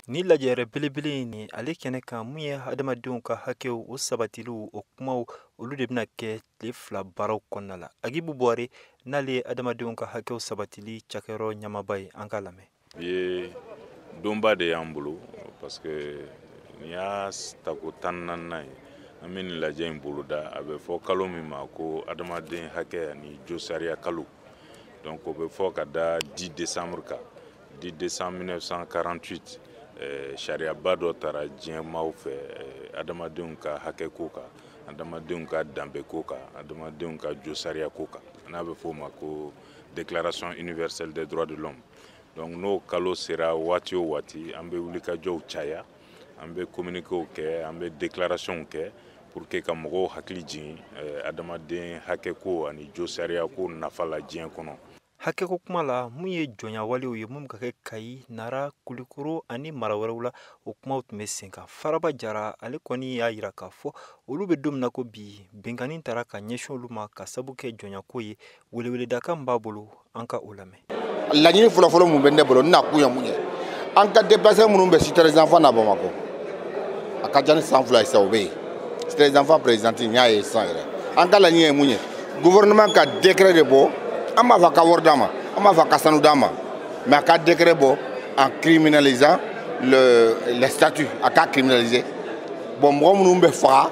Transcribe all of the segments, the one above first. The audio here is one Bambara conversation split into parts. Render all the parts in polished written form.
Ni lajɛrɛ belebele in ni ale kɛnɛ kan, mun ye adamadenw ka hakɛw o sabatiliw, o kumaw olu de bɛna kɛ tile 2 baaraw kɔnɔna la. Agibu Buware, n'ale ye adamadenw ka hakɛw sabatili cakɛyɔrɔ ɲɛmaaba ye, an k'a lamɛn. Bi ye donba de y'an bolo, parce que nin y'a tako 14nan ye an bɛ nin lajɛ in boloda. A bɛ fɔ kalo min ma ko adamaden hakɛ ani josariya kalo. Donc o bɛ fɔ ka da 10 décembre kan, 10 décembre 1948, sariyaba dɔ tara diɲɛ maaw fɛ adamadenw ka hakɛ ko kan, adamadenw ka danbe ko kan, adamadenw ka josariya ko kan, n'a bɛ fɔ o ma ko Déclaration universelle des droits de l'homme. Donc n'o kalo sera waati o waati, an bɛ wulikajɔw caya, an bɛ communiquéw kɛ, an bɛ déclarationw kɛ pour que ka mɔgɔw hakili jigin adamaden hakɛ ko ani josariya ko nafa la diɲɛ kɔnɔ. Hakɛko kuma la, mun ye jɔnyawalew ye mun ka kɛ Kayi, Nara, Kulikoro ani mara wɛrɛw la, o kumaw tun bɛ sen kan. Faraba Jara, ale kɔni y'a jira k'a fɔ olu bɛ don min na ko bi, binkanni taara ka ɲɛsin olu ma ka sabu kɛ jɔnyako ye. Weleweledakan b'a bolo, an ka o lamɛn. Laɲini fɔlɔfɔlɔ mun bɛ ne bolo, n na kun ye mun ye? An ka déplacé minnu bɛ Cité des enfants na Bamakɔ, a ka ca ni san 2 ye sisan, o bɛ yen. Cité des enfants présidente, n y'a ye sisan yɛrɛ. An ka laɲini ye mun ye? Gouvernement ka décret de bɔ. An b'a fɔ a ka wari d'an ma, an b'a fɔ a ka sanu d'an ma, mais a ka décret bɔ en criminalisant les statuts, a k'a criminaliser. Bon, mɔgɔ minnu bɛ faga,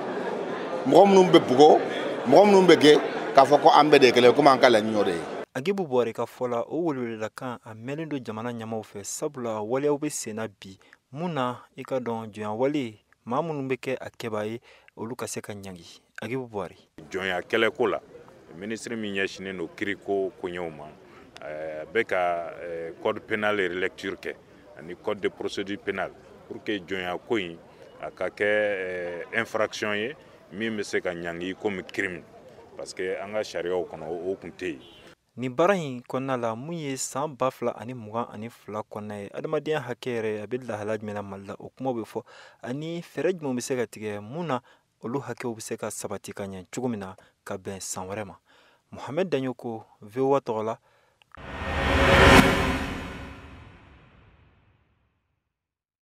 mɔgɔ minnu bɛ bugɔ, mɔgɔ minnu bɛ gɛn, k'a fɔ ko an bɛɛ de ye kelen ye, komi an ka laɲini y'o de ye. Agibu Buwari ka fɔ la, o weleweledakan a mɛnnen don jamana ɲɛmaw fɛ, sabula waleyaw bɛ sen na bi mun na i ka dɔn jɔnyawale, maa minnu bɛ kɛ a kɛbaa ye, olu ka se ka ɲangi. Agibu Buwari. Jɔnya kɛlɛko la, minisiri min ɲɛsinnen don kiriko koɲɛw ma, a bɛ ka code pénal relecture kɛ ani code de procédure pénale pour que jɔnya ko in a ka kɛ infraction ye min bɛ se ka ɲangi komi crime, parce que an ka sariyaw kɔnɔ, o tun tɛ yen. Nin baara in kɔnɔna la, mun ye san 2022 kɔnɔna ye, adamadenya hakɛ yɛrɛ a bɛ lahala jumɛn na Mali la, o kumaw bɛ fɔ, ani fɛɛrɛ jumɛn bɛ se ka tigɛ mun na olu hakɛw bɛ se ka sabati ka ɲɛ cogo min na ka bɛn san wɛrɛ ma. Mohamed Daɲoko, VOA tɔgɔ la.